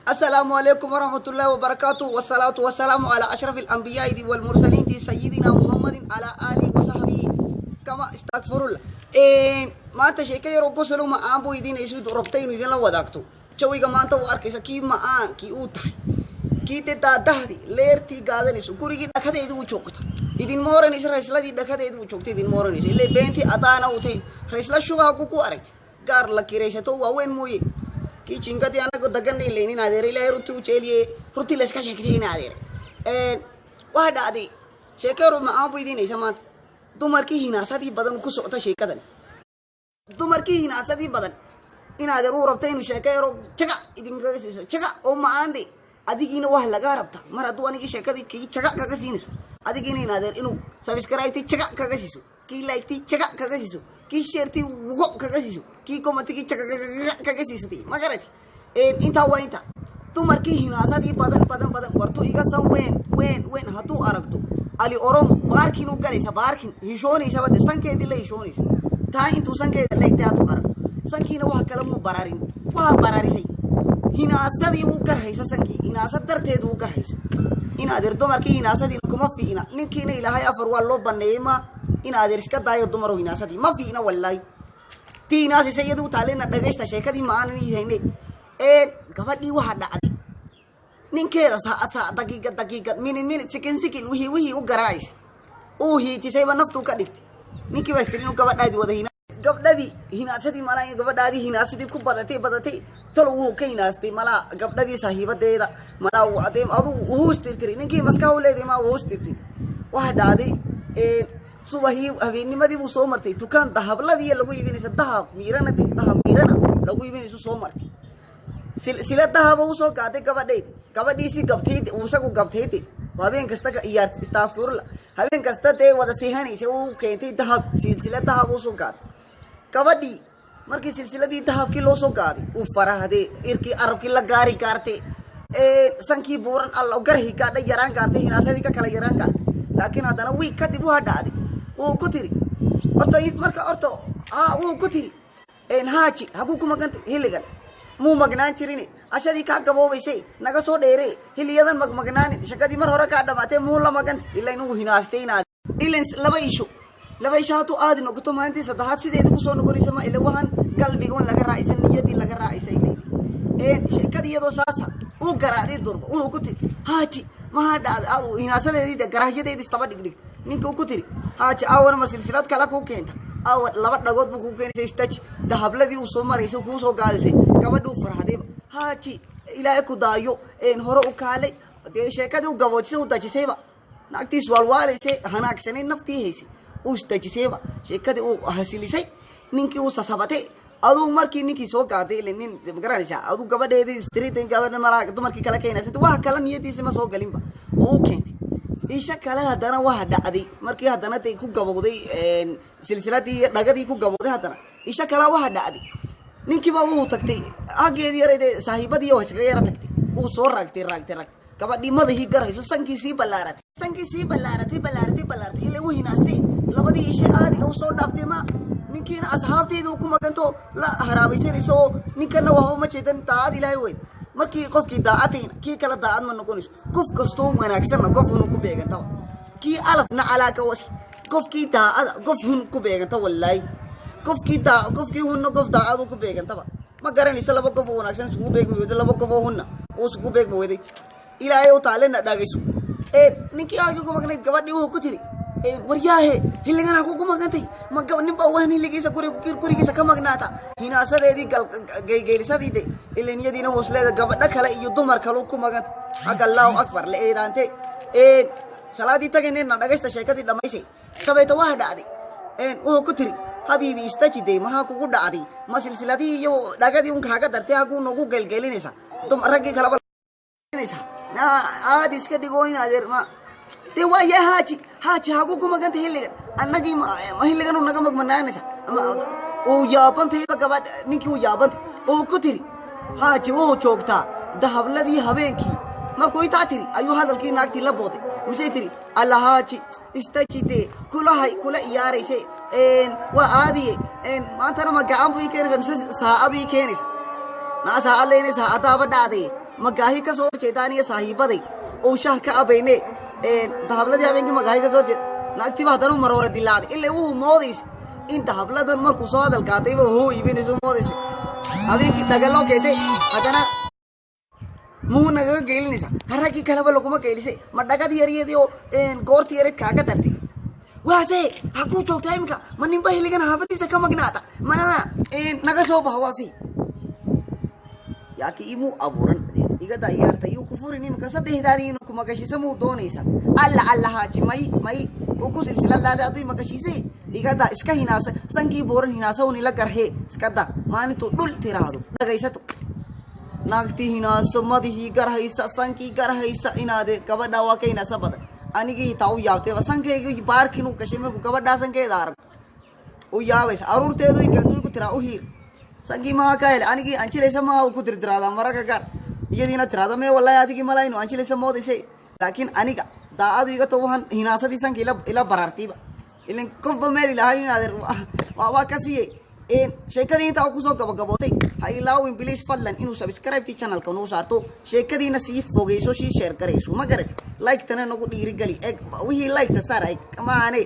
Assalaamu calaykum waraxmatullaahi wabarakaatu, wasalaatu wasalaamu calaa ashrafi alambiyaai walmursaliin, sayidina Muhammadin alaa aalihi wasaxbihi kama astagfirullah. Maanta sheeko yaroo gosolo ma'aan buu idin isu rabtay inuu idinla wadaagto. Jawiga maanta uu arkaysa kii ma'aan kii uu tahay, kii dee daadahdi leertii gaadanayso, gurigii dhakadeedi u joogta, idinma oranayso. Raysladii dhakadeedi u joogta idinma oranayso, ilaa beentii adaana u tahay. Raysla shubaha ku aragtay gaar la kiraysato waaweyn mooye, kii jingadii anaga daganay leynin. Adeer, Ilaahay runtii u jeeliye, runtii la iska sheegtay. In adeer, waxaa dhacday sheekero ma'aan bu idiinaysa maanta. Dumarkii hinaasadii badan ku socota sheekadan, dumarkii hinaasadii badan, in adeer uu rabta inuu sheeko yaro jaga idinkaga siiso, jaga oo ma'aande. Adigiina wax lagaa rabta mar hadduu anigii sheekadii kii jaga kaga siinayso, adigiina in adeer inuu subscribe jaga kaga siiso, kii like jaga kaga siiso, kii share wugo kaga siiso, kii commentigii jaga kaga siiso. Ma garati? Intaa waa inta dumarkii hinaasadii badan badan badan. Wartu iga san weyn weyn weyn hadduu aragto Ali Oromo baarkin u galaysa, baarkin hishoonaysa de, sankeedii la hishoonaysa taa intuu sankeeda leegtay hadduu aragto, sankiina wax kale muu bararin, waa bararisay hinaasadii u garhaysa, sankii hinaasad darteed u garhaysa. In adeer, dumarkii hinaasadii kuma fiicna. Ninkiina Ilaahay afar waa loo baneeyey. Ma in adeer, iska daayo dumaro hinaasadii ma fiicna wallaahi. Tii hinaasaysa iyadu taalena dhagaysta sheekadii ma aanan haynay. Gabadhii waxaa dhacday ninkeeda saacad saacad, daqiiqad daqiiqad, minute minute, second second, wixii wixii u garaacaysa, uu hiijisayba naftuu ka dhigtay. Ninkii baa istiri inuu gabadhaadii wada hina, gabdhadii hinaasadii malaa gabadhaadii hinaasadii ku badatay badatay. Talo wuu ka hinaastay malaa gabdhadii saaxiibadeeda malaa ade adugu wuu istirtiri. Ninkii maskaha u leedahay ma wuu istirtiri. Waxaa dhacday subaxii habeennimadii buu soo martay dukaan dahabladii lagu iibinaysa, dahab miirana de, dahab miirana lagu iibinaysu soo martay. Sila dahaba usoo qaaday gabadhayda, gabadhiisii gabtayde, uu isagu gabtayde, habeen kasta ka iyaar, istaafurla, habeen kasta dee wada seehanaysa. Uu keentay dahab, silsila dahab usoo qaaday gabadhii. Markii silsiladii dahabkii loo soo qaaday, uu farahday, irkii arabkii la gaari gaartay, sankii buuran alla garhi gaadha, yaraan gaartay, hinaasadii ka kala yaraan gaartay. Laakiin haddana wiig kadib waa dhacday, wuu ku tiri horta marka horta ha wuu ku tiri: "Haaji, haguu ku magantay xilligan? Muu magnaan jirin, ashadii kaa gaboobaysay, naga soo dheere xilliyadan magmagnaanin, shakadii mar hore kaa dhamaatay, muu la magantay?" Ila inuu hinaastay inaad ilan laba isho, laba isho hadduu aadi noqoto, maalintii saddexaad sideeda kusoo noqonaysa. Ma ila waxaan qalbiga wan laga raacaysa, niyadii laga raacaysa. Ila sheekadii iyadoo saasa uu garaacday durba, wuxuu ku tiri: "Haaji, maxaa dhacday?" Hinaasadeedii de garaahyadeedii istaba dhigdhigta. Ninka uu ku tiri: "Haaji, aawana ma silsilad kale kuu keenta? Aawa laba dhagood buu kuu keenaysa istaj dahabladii uu soo maraysay, kuu soo gaadisay." Gabadhii u farxadayba: "Haaji, Ilaahay ku daayo, hore u kaalay." Dee sheekadii u gaboojisay, u dajisayba. Naagtiis waalwaalaysay, hanaagsanay, naftii haysay, uu isdajisayba, sheekadii uu hasilisay, ninkii uu sasabatay. Aduu markii ninkii soo qaaday, ila nin magaranaysaa, aduu gabadheedii street gabadha malaa dumarkii kale keenaysa, wax kala niyadiisa ma soo galinba oo u keentay. Isha kale haddana waa dhacday, markii haddana day ku gabowday silsiladii iyo dhagadii ku gabowday, haddana isha kale waa dhacday, ninkiiba wuu tagtay haggeedii yarayde, saaxiibadii oo iskaga yara tagtay. Wuu soo raagtay, raagtay, raagtay. Gabadhii madahii garayso, sankii sii ballaaratay, sankii sii ballaaratay, ballaaratay, ballaaratay, ilaa uu hinaastay. Labadii ishe aadiga usoo dhaaftay ma ninkiina asxaabteeda uu ku maganto la haraabaysanayso, oo ninkana waxba ma jeedan. Daacad Ilaahay weyn, markii qofkii daacadayna kii kale daacad ma noqonayso. Qof kastoo wanaagsanna qof hun ku beegantaba, kii alafna calaaka wasi. Qofkii daacada qof hun ku beeganta wallaahi, qofkii daa qofkii hunna qof daacadu ku beegantaba. Ma garanayso, laba qof oo wanaagsan iskugu beegmi weyday, laba qof oo hunna uu iskugu beegmi weyday. Ilaahay u taalena dhagayso. Ninkii halkii ku magnayd, gabadhii wuxuu ku tiri: "Waryaahe, xilligan ha kugu magantay? Ma nin baa waan xilligiisa gurigiisa ka magnaata?" Hinaasadeedii gaygaylisadii de, ilan iyadiina husleeda gabadho kale iyo dumar kale ku maganta. Xagga Allahu akbar la eedaante. Salaadii tagaynayna dhagaysta sheekadii dhamaysay. Dabeeta waa dhacday, wuxuu ku tiri: "Habiibi, istajiday, maxaa kugu dhacday? Ma silsiladii iyo dhagadii un kaaga dartay? Haguu nagu gelgelinaysa raggii kalaba aad iska dhigo in adeer ma dee waa yaa haaji, haaji, hagu ku maganta xilligan? Annagii ma xilligan u naga magmanaanaysa?" Uu yaabantayba gabadh, ninkii uu yaabantay. Uu ku tiri: "Haaji, wuu joogtaa dahabladii habeenkii." Markuu intaa tiri ayuu hadalkii naagtii la booday. Misey tiri: "Alla haaji, istajide, kulahay kula iyaaraysay, waa aadiye. Maantana ma gacan buu ii keenaysa mise saacadu ii keenaysa? Naa saacad leynay, saacadaaba dhacday." Magaahi ka soo horjeeda aniga saaxiibaday oo shaah ka abayne. Dahabladii habeenkii magaahi ka soo horjeeda. Naagtiiba haddana maroora dilaacday, ilaa wuxuu moodaysa in dahabladan markuu soo hadal qaatayba hoo iibinayso moodaysa. Habeenkii dhagaloo keentay, haddana muu nagaga geylinaysa? Raggii kaleba laguma geylisay, ma dhagad yaryadii oo goortii yareed kaaga dartay? Waase hakuu joogtaa iminka? Ma ninba hiligan xaafadiisa ka magnaata mana naga soo baxa? Waasi yaaki imuu abuuran iga dayaarta yuu ku furin iminka saddexdaadii inuu ku magashisa muu doonaysa. Alla alla, haaji, may may uu ku silsiladaada aduu magashiise. Igada iska hinaasa, sankii booran hinaasa un ila garhee. Iska da maalintuu dhul tiraahdo dhagaysato. Naagtii hinaaso, madihii garhaysa, sankii garhaysa. Inaade gabadhaa waa ka hinaasa badan. Anigii taa u yaabtayba, sankaygi baarkin u gashay markuu gabadhaa sankeeda aragto u yaabaysa. Aruurteedu i keento, ku tiraa u hiir, sankii maa ka hele. Anigii anjilaysa maa ku tirtiraada mararka qaar, iyadiina tiraada mee. Wallahi adigii malaynu anjilaysa moodaysay, laakiin aniga daacadu iga to waxaan hinaasadii sanka ila barartayba. Ilan qofba meel ilahay inaadeer waa ka siiyey. Sheekadii intaa kusoo gabagabootay. Ha ilaawin, please, fadlan, inuu subscribe channelka nuu saarto, sheekadiina sii fogeyso, sii share garayso. Ma garati? Like tana nagu dhiirigeli. Eg wixii like ta saar, eg maane.